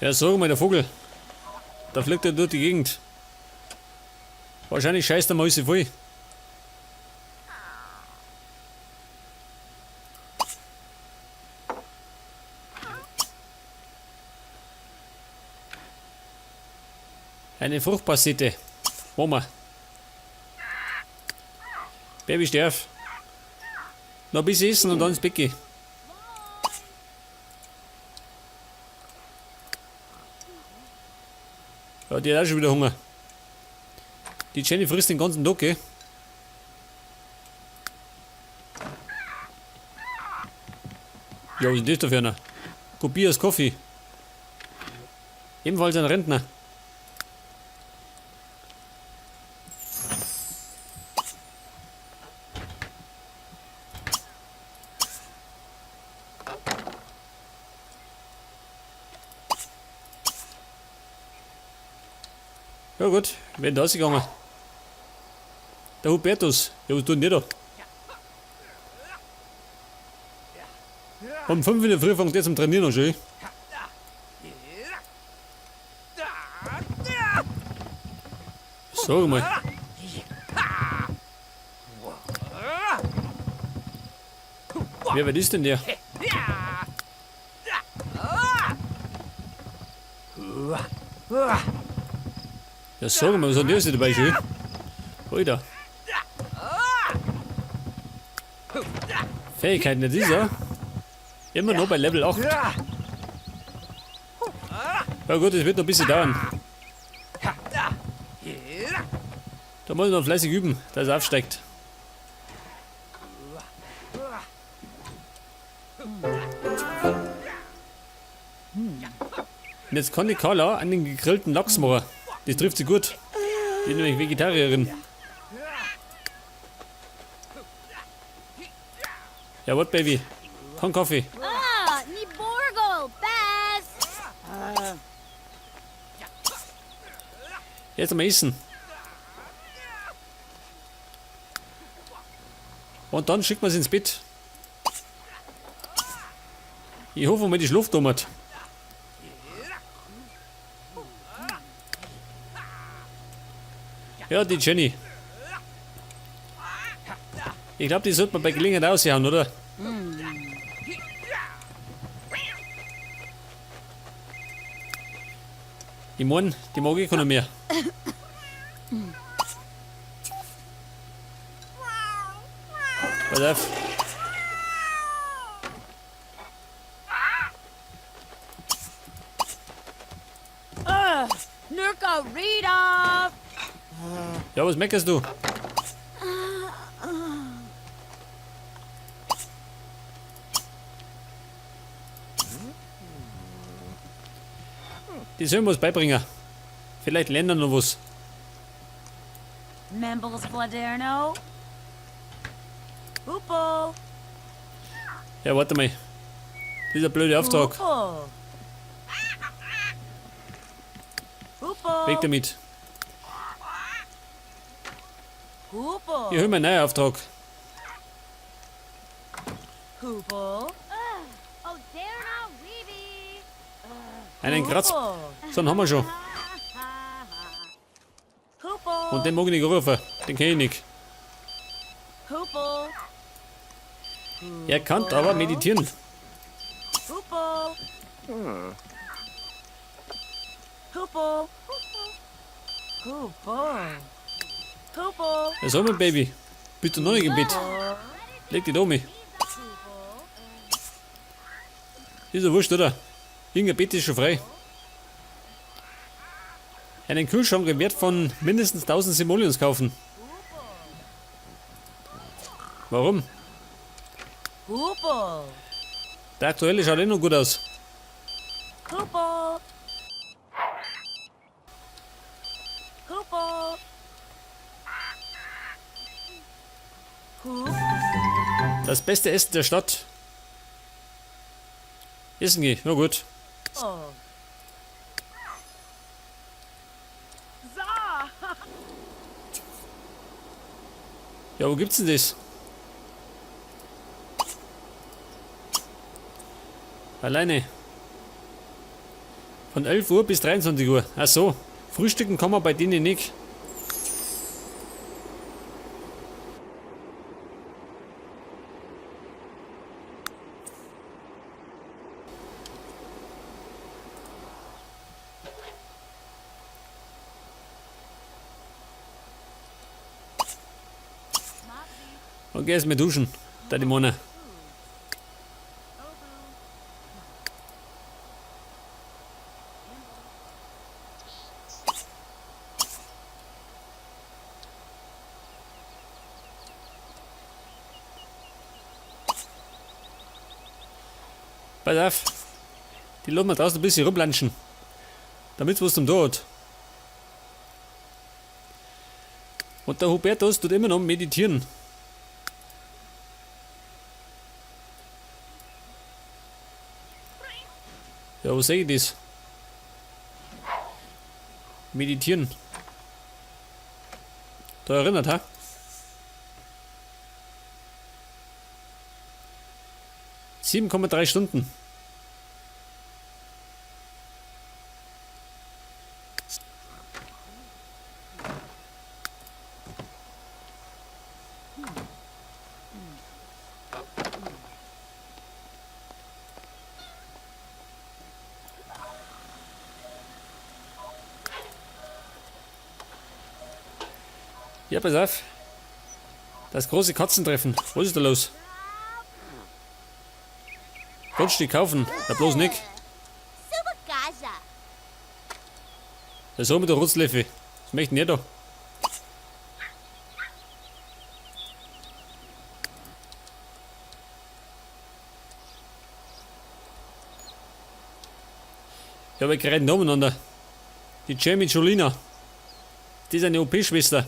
Ja, sag mal, der Vogel. Da fliegt er durch die Gegend. Wahrscheinlich scheißt er mal alles voll. Eine Fruchtpastete. Machen wir. Baby sterf. Noch ein bisschen essen und dann ins Bett gehen. Ja, die hat auch schon wieder Hunger. Die Jenny frisst den ganzen Tag, gell? Ja, was ist denn das da für einer? Kopias Coffee. Ebenfalls ein Rentner. Ja gut, wer ist da rausgegangen? Der Hubertus. Ja, was tut denn der da? Um 5 in der Früh fängt der zum Trainieren an, schön. Sag mal. Wer ist denn der? Ja, sag mal, was hat der sich dabei schön? Alter. Fähigkeiten, das ist er. Immer noch bei Level 8. Ja gut, das wird noch ein bisschen dauern. Da muss ich noch fleißig üben, dass er aufsteigt. Und jetzt kann die Carla einen gegrillten Lachs machen. Das trifft sie gut. Die ist nämlich Vegetarierin. Ja, what, Baby? Kein Kaffee. Ah, Niborgol, Bess. Jetzt mal essen. Und dann schickt man sie ins Bett. Ich hoffe mal, die schläft hat. Ja, die Jenny. Ich glaub, die sollte man bei Gelegenheit aushauen, oder? Ich mein, die mag ich keiner mehr. Pass auf. Nurka Rita. Ja, was meckerst du? Die sollen was beibringen. Vielleicht lernen noch was. Membles Vladerno. Hoople. Ja, warte mal. Dieser blöde Auftrag. Hoople. Hoople. Weg damit. Hoople. Ich hol mir einen neuen Auftrag. Hoople. Einen Kratz. So einen haben wir schon. Und den mag ich nicht rufen. Den kenn ich nicht. Hoople. Er kann aber meditieren. Hoople. Hoople. Hoople. Hoople. Ja, sag mal, Baby. Bitte noch nicht im Bett. Leg dich da um. Ist ja wurscht, oder? Irgendein Bett ist schon frei. Einen Kühlschrank im Wert von mindestens 1000 Simoleons kaufen. Warum? Hoople. Der aktuelle schaut eh noch gut aus. Hoople. Hoople. Hoop. Das beste Essen der Stadt. Essen geh, na gut. Oh. Ja, wo gibt's denn das? Alleine. Von 11 Uhr bis 23 Uhr. Ach so, frühstücken kann man bei denen nicht. Und geh erst mal duschen, da die Mona. Pass auf, die lassen wir draußen ein bisschen rumplanschen, damit was zum Tod. Und der Hubertus tut immer noch meditieren. Ja, wo sehe ich das? Meditieren. Da erinnert, ha? 7,3 Stunden. Ja, pass auf. Das große Katzentreffen. Was ist da los? Grundstück kaufen. Ja, bloß nicht. Das ist mit der Rutzleffe. Was möchten die da? Ja, wir reden umeinander. Die Jamie Jolina. Die ist eine OP-Schwester.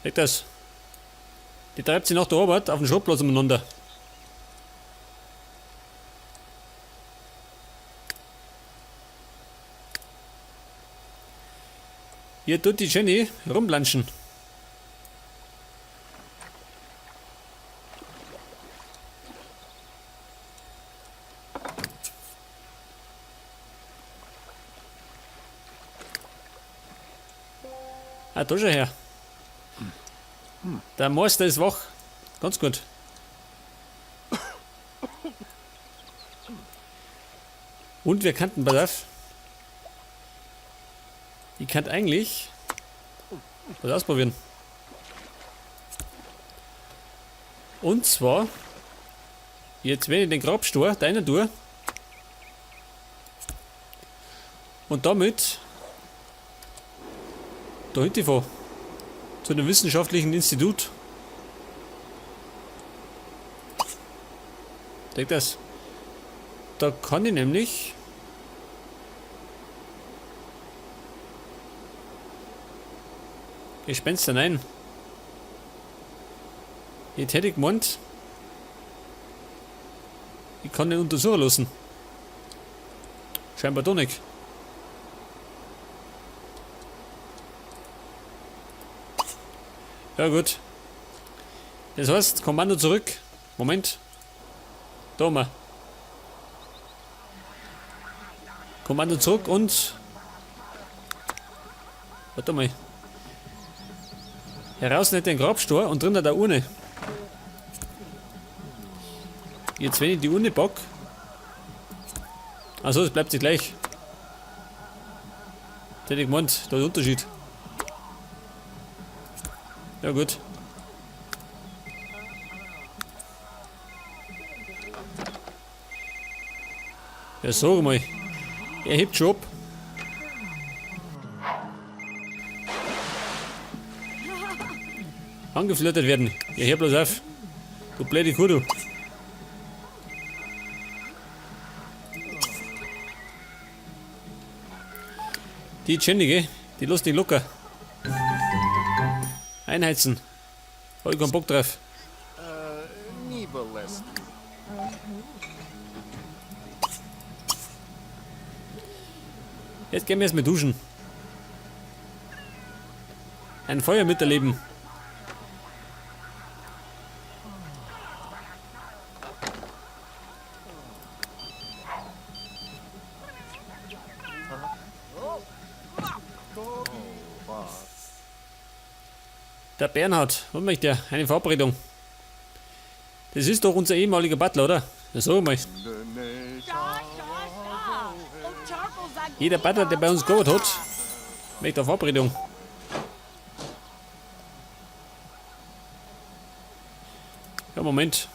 Seht das? Die treibt sich nach der Arbeit auf den Schrottplatz umeinander. Hier tut die Jenny rumplanschen. Ah, da schon her. Der Meister ist wach. Ganz gut. Und wir kannten, pass auf. Ich kann eigentlich was ausprobieren. Und zwar, jetzt wenn ich den Grabstor deiner tue und damit da hinten fahr, zu dem wissenschaftlichen Institut. Denk das. Da kann ich nämlich Gespenster, nein. Jetzt hätte ich gemeint, ich kann den untersuchen lassen. Scheinbar doch nicht. Ja gut. Das heißt, Kommando zurück. Moment. Da mal. Kommando zurück und... Warte mal. Heraus nicht den Grabstor und drin der Urne. Jetzt wenn ich die Urne pack. Achso, es bleibt sich gleich. Das hätte ich gemeint, da ist der Unterschied. Ja gut. Ja, sag mal. Er hebt schon ab. Angeflirtet werden. Ja, hör bloß auf. Du blöde Kuh, du. Die Jenny, gell? Die lässt dich locker. Einheizen. Hab ich keinen Bock drauf. Jetzt gehen wir erstmal duschen. Ein Feuer miterleben. Der Bernhard, was möchte der? Eine Verabredung. Das ist doch unser ehemaliger Butler, oder? Ja, sag mal. Jeder Butler, der bei uns gearbeitet hat, möchte eine Verabredung. Ja, Moment.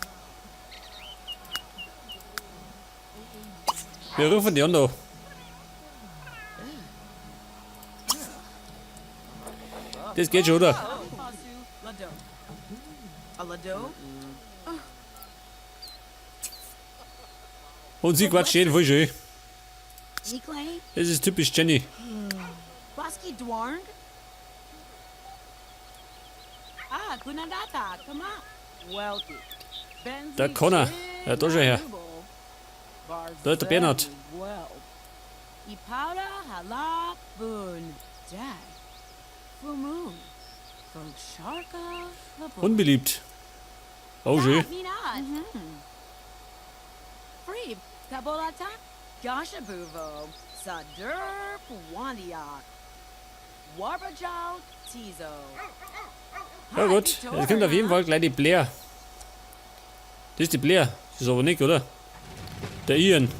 Wir rufen die an da. Das geht schon, oder? Und sie quatscht jeden voll schön. Das ist typisch Jenny. Der Connor. Ja, da schon her. Da ist der Bernhard. Unbeliebt. Oh, schön. Ja gut, jetzt kommt auf jeden Fall gleich die Blair. Das ist die Blair. Das ist aber nicht, oder? Der Ian.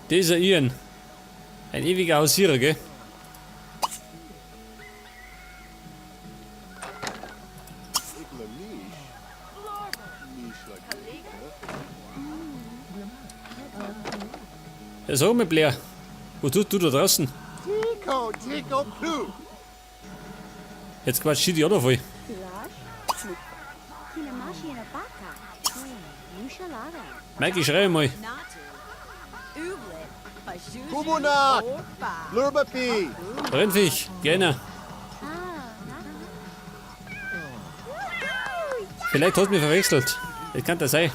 Dieser Ian. Ein ewiger Hausierer, gell? Ja, sag mal, Blair. Was tust du da draußen? Tico, Tico, Plu. Jetzt quatscht die auch noch voll. Mikey, schrei mal. Kumunak. Lurbapi. Rennviech, gerne. Vielleicht hat mich verwechselt. Das kann das sein.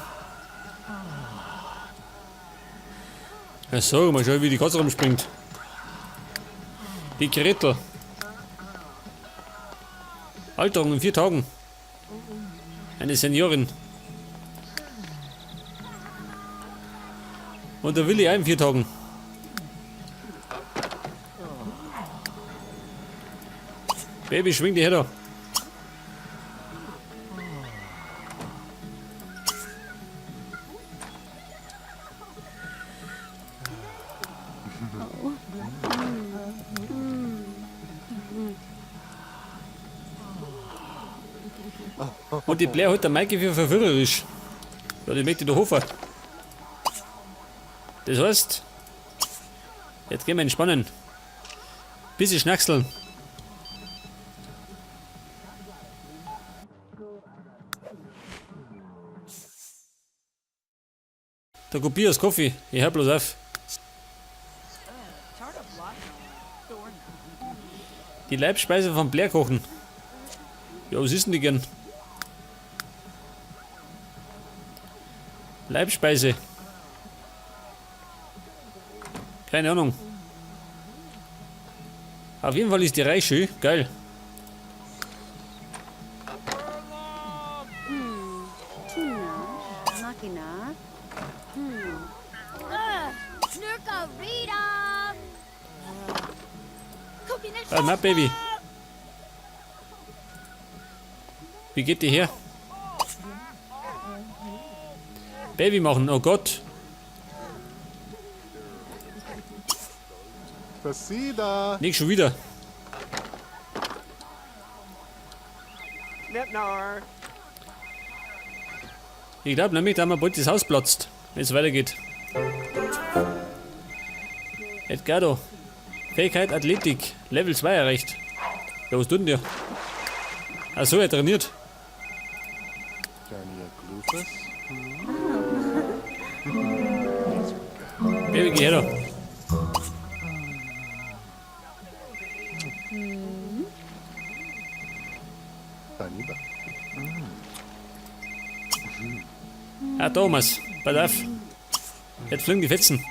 Ja, so, mal schauen, wie die Katze rumspringt. Die Gretel. Alterung in 4 Tagen. Eine Seniorin. Und der Willi auch in 4 Tagen. Baby, schwing dich her da. Und die Blair hält der Maike für verführerisch. Ja, die möchte ich doch hoffen. Das heißt, jetzt gehen wir entspannen. Bisschen schnackseln. Der Kopier ist Kaffee. Ich hör bloß auf. Die Leibspeise von Blair kochen. Ja, was ist denn die gern? Leibspeise. Keine Ahnung. Auf jeden Fall ist die reich schön. Geil. Na, Baby. Wie geht die her? Baby machen, oh Gott. Fasida. Nicht schon wieder. Ich glaub nämlich, dass mir bald das Haus platzt, wenn es weitergeht. Edgardo. Fähigkeit Athletik. Level 2 erreicht. Ja, was tut denn der? Achso, er trainiert. Baby, geh her da. Ah, Thomas, pass auf. Jetzt fliegen die Fetzen.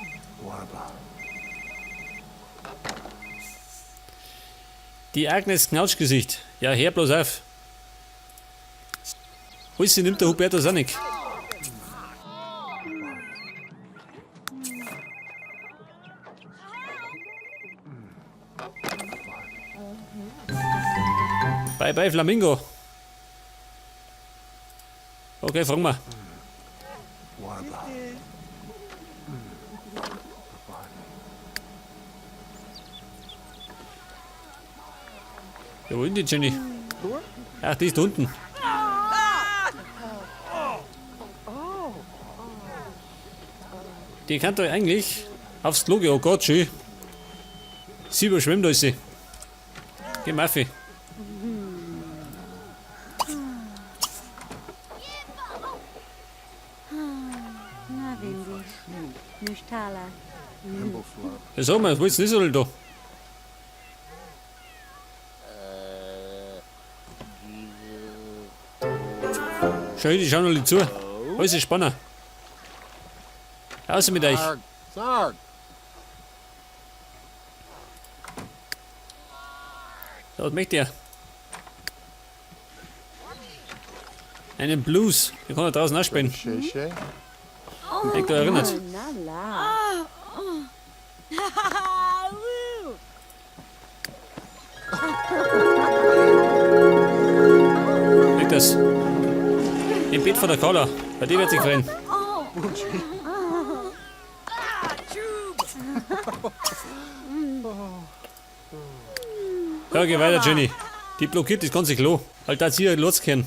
Die Agnes Knautschgesicht. Ja, hör bloß auf. Alles nimmt der Hubertus auch nicht. Bye bye Flamingo. Okay, fragen wir. Warba. Ja, wo ist denn die Jenny? Ach, die ist da unten. Die kann doch eigentlich aufs Klo gehen. Oh Gott, schön. Sie überschwemmt alles. Geh, Maffi. Na, Windy. Nushtala. Bimbleflop. Ja, sag mal, was willst du denn so da? Schau hin, die schauen alle zu. Alles ist spannend. Außer mit euch. Sarg. Sarg. Ja, was möchte er? Einen Blues. Den kann er draußen auch spielen. Shay Shay. Ich da erinnert. Nala. Woo. Leg das. Im Bett von der Carla. Bei dir wird sich freuen. Ja, geh weiter, Jenny. Die blockiert das ganze Klo. Alter, sie losgehen.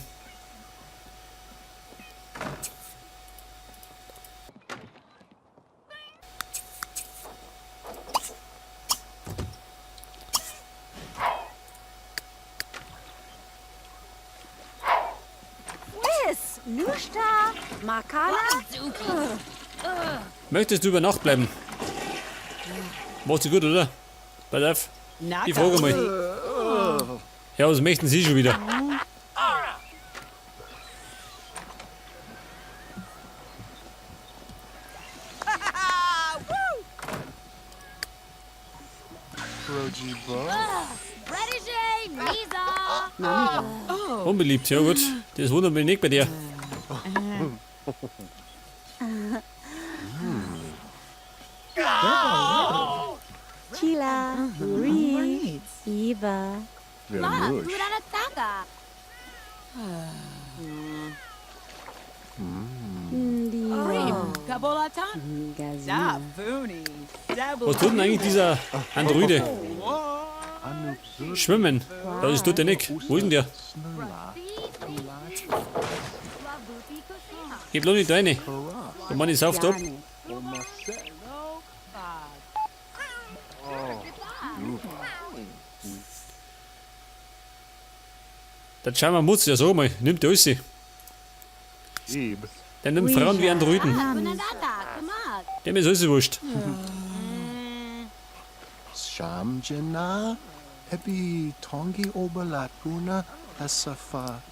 Wiss. Nushta. Makala. Möchtest du über Nacht bleiben? Macht sie gut, oder? Pass auf. Ich frage mal. Ja, was möchten Sie schon wieder? Roji Bo. Protege Niza. Unbeliebt, ja gut. Das wundert mich nicht bei dir. Chila. Uri. Iva. Vernush. Uranataka. Ndi. Kabolatan. Gazina. Davuni. Was tut denn eigentlich dieser Androide? Schwimmen. Ja, das tut der nicht. Wo ist denn der? Snurla. Geh bloß nicht rein. Der Mann ist sauft ab. Jane. Der Schau Mutz, ja sag mal, nimmt der alles. Ib. Der nimmt Frauen wie Androiden. Dem ist alles wurscht. Shamjana. Ebi Tongi Obalatuna. Asafa.